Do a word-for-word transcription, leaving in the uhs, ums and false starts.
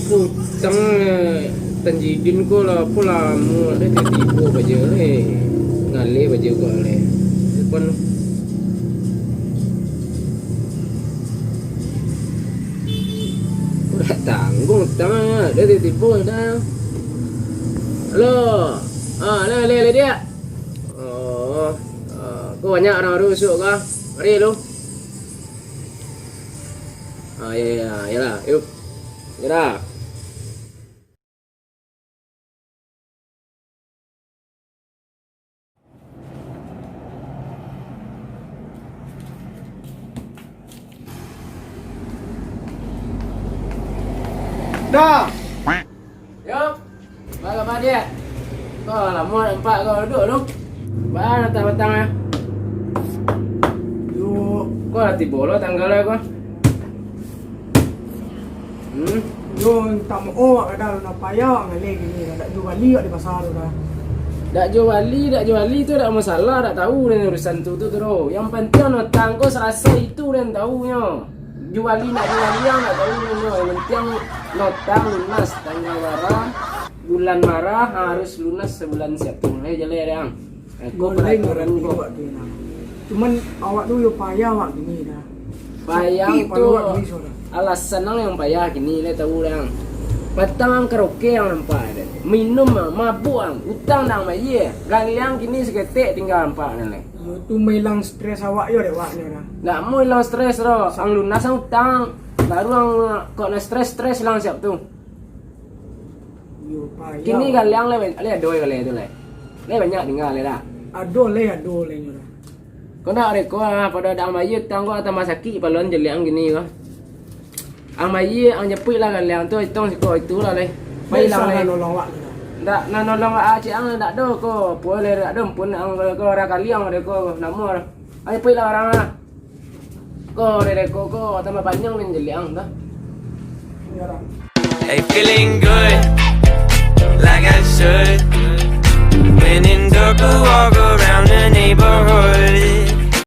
Utang, eh, Tanjidin ko lah, apo lamo dah tibo baja leh. Ngaleh baja ko leh. Depan. Ko dak tangguang utang, dah tibo dah. Halo. Ah, leh, leh, leh, Diak. Oh, ah, ko banyak urang baru masuak ko. Mari lu. Ah, ya, ya, ya lah. Yuk. Gerak. Dah. Yo. Baa kaba, Diak? Ko lamo nampak ko duduak lu. Baa datang-datang ah? Yo. Ko lah tibo lo tanggal ko. Hmm. Yo, mintak maoh awak kadang lah, payah awak ngaleh kini lah, dak juo bali awak di pasar tu dah. Dak juo bali, dak juo bali tu dak masalah, dak tahu den urusan tu, tu, tu doh. Yang penting notang ko salasai itu den tahunyo. Juo bali ndak juo bali, ang ndak tahu den nyo. Yang penting notang lunas, tanggal bara, bulan bara, harus lunas sabulan siap tu. Lai jaleh deh, ang. Eh, ko peraturan ko. Cuman awak tu yo payah awak kini dah. Payah tu alasan ang yang payah kini lai tahu deh, ang. Patang ang karaoke ang nampak deh. Minum ang, mabuk ang, utang dang bayia. Galiang kini saketek tingga nampak deh lai. Yo tu mailang stres awak yo dek awak nyo dah. Ndak mau ilang stres doh. Ang lunas ang utang. Baru ang kok nak stres-stres ilang siap tu. Yo, payah. Kini galiang lai, lai ado galiang tu lai. Lai banyak tingga lai dah. Ado lai, ado lai nyo dah. Kau nak reko ah, pado dak ang bayia utang ko tambah sakik palo ang jeliang kini ko. Ang bayia, ang japuik lah galiang tu, itong siko itu lah lai. Pai ilang lai. Ndak, nan nolong ah, cik ang dak ado ko. Puai lai dak ado, ampun ang ko, ko rah kali ang reko, namo dah. Ang japuik lah urang ah. Ko, reko ko tambah panjang nan jeliang tu. Hey, feeling good.